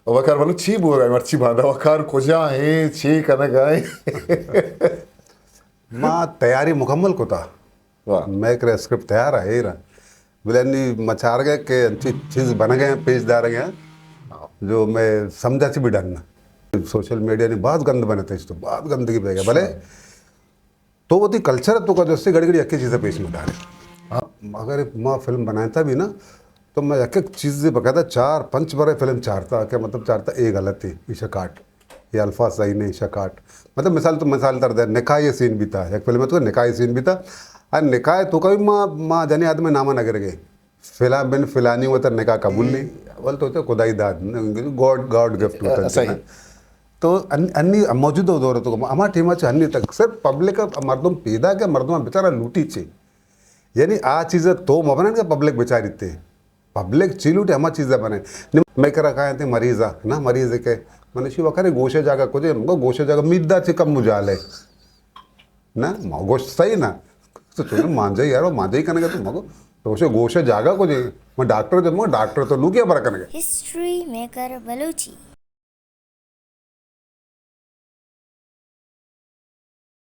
وقار بلوچ چی بوگ ءَ ایں؟ مرچی باندا وقار کجا ایں؟ چی کنگ ءَ ایں؟ ما تیاری مکمل کتا۔ واہ۔ مئے کرا اسکرپٹ تیار اے ایر ایں۔ بلے انی ما چارگ ءَ کہ انچی چیز بنگ ءَ ایں، پیش دارگ ءَ ایں، جو مئے سمجھا چی بھی ڈن نہ۔ سوشل میڈیا نی باز گند بنت، اش تو باز گندگی بیگ ءَ۔ بلے تو وتی کلچر ءِ توکا جستے گڑی گڑی یکے چیز ءَ پیش مہ دارے۔ ہاں، اگر ما فلم بنائینتا بھی نا، تو میں یک یک چیز باقاعدہ چار پنچ برے فلم چارتا کہ مطلب چارتا اے غلط ہے، ایشا کاٹ، یہ الفاظ صحیح نہیں، ایشا کاٹ۔ مطلب مثال تو مثال تر دے، نکاح ءِ سین بیتا، یک فلم ءِ توکا نکاح ءِ سین بیتا، اور نکاح ءِ توکا بھی ما، ما جنیں آدم ءِ نام ءَ نہ گرگ ءَ ایں۔ فلاں بن فلانی وتا نکاح قبول نہیں۔ اول تو چہ خدائی داد، گاڈ، گاڈ گفٹ ہوتا ہے۔ صحیح۔ تو ان-، انی موجودہ دور ءِ توکا، ہما ٹائم ءَ چہ انی تک صرف پبلک ءَ مردم پیدا کہ مردم بیچارہ لوٹی چے۔ یعنی آ چیز ءَ تو مہ بنائین کہ پبلک بچاریت۔ پبلک چی لوٹی ہما چیز ءَ بنائین۔ نی مئے کرا کاینت مریض ءَ، نا مریض ءَ کہ من اشی وقار گوشے جاگہ کجے، مگو گوشے جاگہ میدا چے کم مجال ہے۔ نہ، ما گوشت صحیح نہ۔ تو چون مانجائی یارو، مانجائی کنگا تو مگو۔ تو گوشے، گوشے جاگہ کجے؟ ما ڈاکٹر جب، ما ڈاکٹر تو نو کیا برا کنگا۔ History maker Balochi.